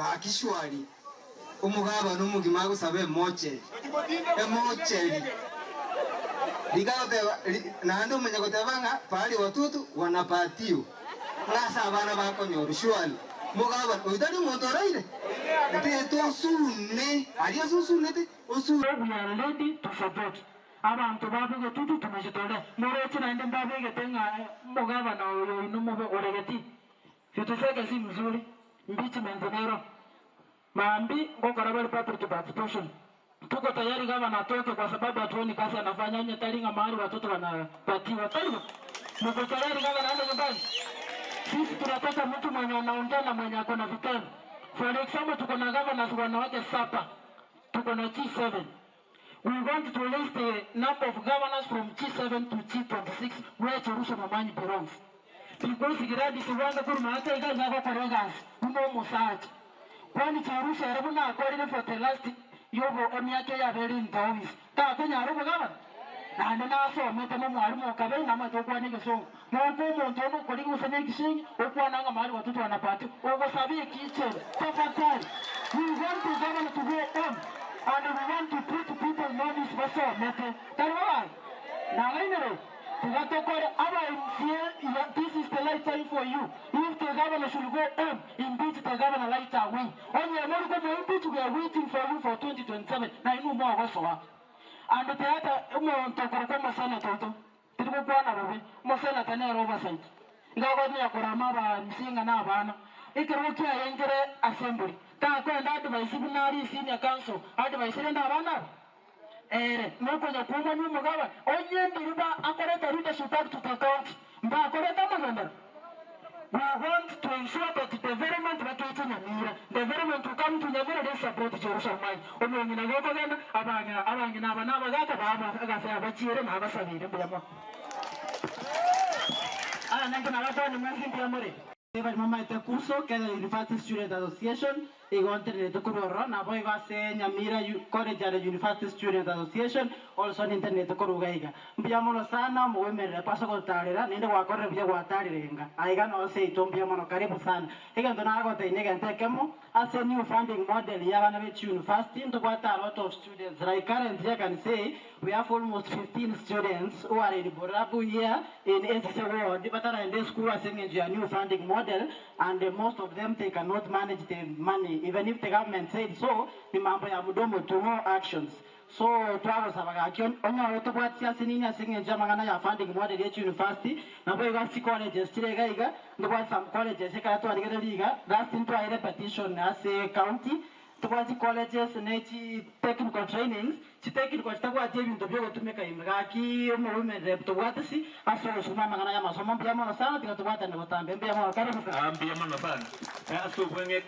Gaki shwari, omogabana omogima agosaba emocheri, emocheri. Rika goteba, ri, naende omanya goteba ng'a pahali watoto wanapatiwa, ng'a ase abana bakonyorwa. Shwari, omogabana, oyio tari omonto oraire? Ntete osune, aria ase osunete, osune. We are ready to support abanto babegete intwe tomochie tore. Moroche naende mbabegete ng'a omogabana oyo oino mobe oregeti. Vitu vyake si mzuri, impeachment nero. Maambi ngokora bare public participation. Tuko tayari gavana atoke kwa sababu hatuoni kazi anafanya onye tari ng'a mahali watoto wanapatiwa. Taibo? Muko tayari gavana aende nyumbani? Sisi tunataka mtu mwenye anaongea na mwenye ako na vitendo. For example tuko na governors wanawake saba, tuko na G7. We want to raise the number of governors from G7 to G26 where Jerusha Momanyi belongs. Because Gladys Wanga korwa maate iga iga agokora egasi buna omosacha. Kwani Jerusha ere buna akorire for the last yobo emiaka eye abeire in the office takonyara obogabana? Naende nasomete nomwalimu o kabere namanyete gokwana egesongo. Nonko omonto onde okorigia gose nekishengi okwana ng'a mahali watoto wanapatiwa ogosaba ekicheni. Tafadhali we want the governor to go on and we want to put people in office basomete. Tari bo abanto? Nang'ainereire? Tiga tokore aba MCA this is the right time for you. If the governor should go on impeach the governor right away. Onye mori komoa impeach we are waiting for you for 2027 nainwe mogosoa. And the other omonto okorokwa omoseneta oito. Tiri gokwana bobe, omoseneta nere obasaiti. Iga agotumia korama abarusia ng'a nabana. Ekerogo kiaye nkere assembly. Takoenda advice buna aria senior council advice rende abana aba? Ere nokonya kwomania omogabane. Onye ndiri ba akoreta leadership back to the county mbakorete amagenderero? We want to ensure that development bakeche Nyamira, development to come to Nyamira let's support Jerusha Momanyi. Omong'ina gokogenda abang'ina abang'ina aba nabagaka babo egasi yabo bachiere nabasabeire mbuya mono. Aya nainche nabakwane mwensi mbuya more. Bari bamaete Kuso, Kenya University Student Association, igo ntenerete korwa ororo, naboigo ase Nyamira College and University Student Association, also nintenerete korwa iga iga. Mbuya mono sana omogoimerere ase ogototarera, naende gwakorire buya gwatarire enga. Aiga noo seito mbuya mono, karibu sana. Egento nagotebia negento ekemo, ase new funding model ya abana be chiuniversity, ntobwate a lot of students, like currently I can say we have almost 15 students who are in Borabu here in Esese ward bataraenda esukuru ase eng'encho ya new funding model and most of them they cannot manage the money even if the government said so ni mambo ya mdomo tu no actions so twagosaba gaki onyore tobwati ase nini ase eng'encho y'amang'ana ya funding model ye chiuniversity naboigo ase chicolleges chire iga iga ntobwate some colleges ekero twarigereria iga last ntwaire petition ase county Tobwati chicolleges ne chi technical trainings, chi technical chitabwati ebinto biogotumeka ime gaki omowomen rep tobwate si ase ogosukuma amang'ana y'amasomo mbuya mono sana tiga tobwatane botambe mbuya mono karibu sana. Mbuya mono sana ase obweng'e.